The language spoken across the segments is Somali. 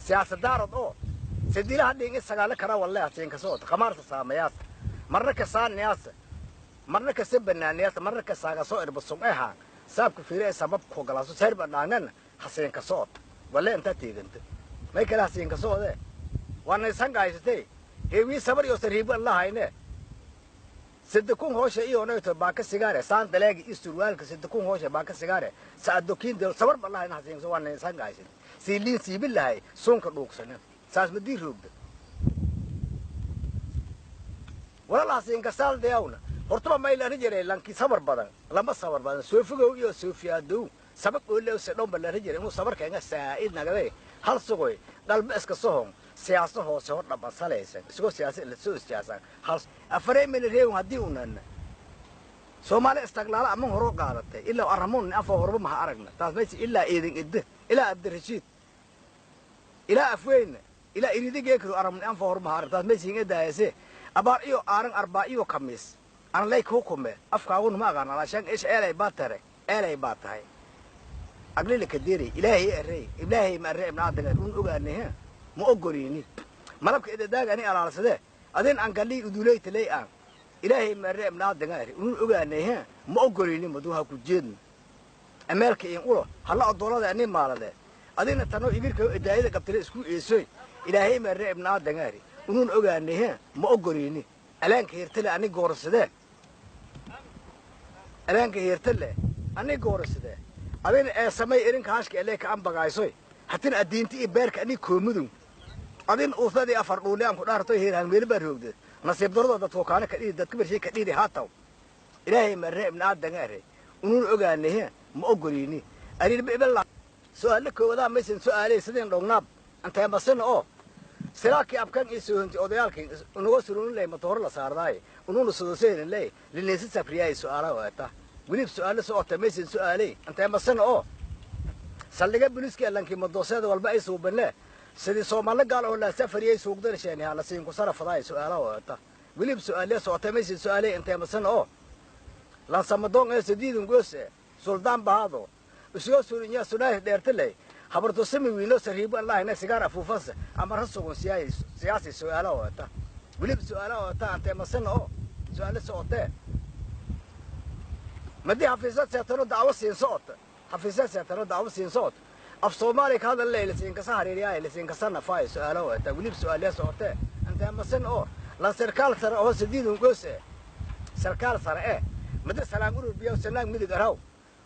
Siyaasadaarad oo sadiilaha dhiin sagaal kara wallahi hasiinka socota khamaarta saameeyaas marna ka saaniyaas marna ka sabanaaniyaas marna ka saaga soo irbasum eha saabka fiire sabab ku galaaso serba dhaanan hasiinka socota wallahi inta teeganta may kala hasiinka socode waana sangaysatay heewi sabar iyo sariib Allah hayne 3,000 hoosha iyo onayto baaka sigaare saan daleegi isturwaalka 3,000 hoosha baaka sigaare saadokiin del sabar wallahi hasiinka soo waana sangaysatay siiliin siibilahay soonka dhuuqsana saas ma diir roogda walaal hasiinka saaldayawna hortaba ma ilaarin jiray lanki sabar badan lama sabar badan soofigow iyo soofiyadow sabab oo leeyo sadhoon bal la jiray inuu sabarka inga saa'id nagaday hal sugoy qalbi iska sohon siyaasad hoose hor dhaban salaysan isagoo siyaasad la soo siyaasan hal afaray meel reew hadii unan Soomaali istaglaala ama horo qaadatay ilaa aramoon afa horba ma aragna taas meesha ilaa eedin idde ilaa Abdirashiid ilaa Afweyn ilaa iridigeekru aramoon afa horba ma aragna taas meesha inga daayase abaar iyo aaran arbaa iyo khamiis aan lay ku kume afkaagu ma aqaan alaashan ish eelay baatare eelay baatahay aqli la kadeeri ilaahay array ilaahay ma array ibn aadan un ogaanay ma ogolini malabka idaaga ani alaalsade adin aan gali udulay talay aan ilaahay ma array ibn aadan un ogaanay ma ogolini maduha ku jeedna ameelka in ulo hala adoolada ani maalade adina tano igirka idaayada qabtay isku eesoy ilaahay ma array ibn aadan unun ogaanay ma ogolini alaanka hirtale ani goorsade alaanka hirtale ani goorsade adin ee samay irinka haashka ee ka ambagaysoy hatin adiinti iyo beerka ani koomadu adin uufadii afar dhuule aan ku dhaartay heeraan meel baa roogde nasiib darrada dadku kaana ka dhidi dadka barshii ka dhidi haataw ilaahay ma ree ibn aadan are unun ogaanay ma ogolini arin bibla su'aal koowaad maysan su'aalay sideen dhognaab antay basan oo silaaki abkan isoo hanti odayaalkii unuga surun lay matoor la saarday ununa soo lay linaysa safriyay su'aala waata waliib su'aal soo maysan su'aalay antay basan oo saldhiga booliiska lankii madoosada walba ay suubanle sidii Soomaali gaal oo la safariyay suuqdan sheeniha la siin ku sarafaday su'aala waata waliib su'aal soo maysan su'aalay intay basan oo la samadoon ee sidiidun goose suldaan baado isoo suurinya sunaah dheertay habarto sami wiilo sariib Allah ina sigaar afuufas ama rasugun siyaasi su'aala waata waliib su'aala waata intay basan oo su'aal socotee madii xafiisad seetano dacwo siin socota xafiisad seetano dacwo siin socota af Soomaali ka hadal leeyahay siin ka saxariiriyaa leeyahay ka sanafaay su'aala waata waliib su'aal socotee intay basan oo la sarkaal sare oo sidiidun goose sarkaal sare ee mada salaam urur biyo sanaag midig araw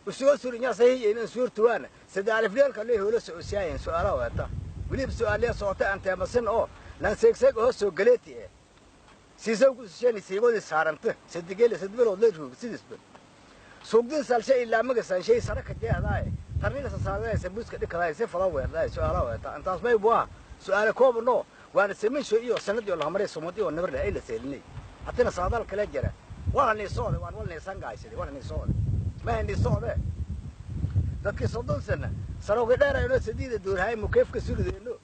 usoo suurinya sahiy in suurtuwana sadaalif leelka leeyahay hoola soo siyaayeen su'aala waata waliib su'aal socota intay basan oo lan seegseeg oo soo galeeti siisow ku sheeni siigoodi saaranta sadigeel sadbilood la roog sidisba suuqdin salshay ilaa magasan shay sare ka jeedaay tarniina saaray sabuuska dhigay si fala weerday su'aala waata intaas may baa su'aal koobno waana saminsho iyo sanad iyo la maray sumad iyo nabar la seelinay hatina saadaal kala jira waa ni soo waan walni sangaysay waa ni soo ma ni soo dadkii 30 sano sarooga dheerayno sideeda duurhay mukeefka sulideeno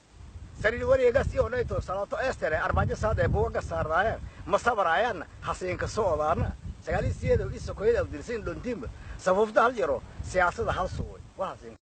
sariir wareegaas iyo nayto salaato estere arbaajo saad ee buuga saarayaan ma sabarayaan hasiinka socdaana sagaal iyo sideed oo isoo koyada abdilsiin dhontiimba safuufta hal yaro siyaasada hal suuy waa hasiin.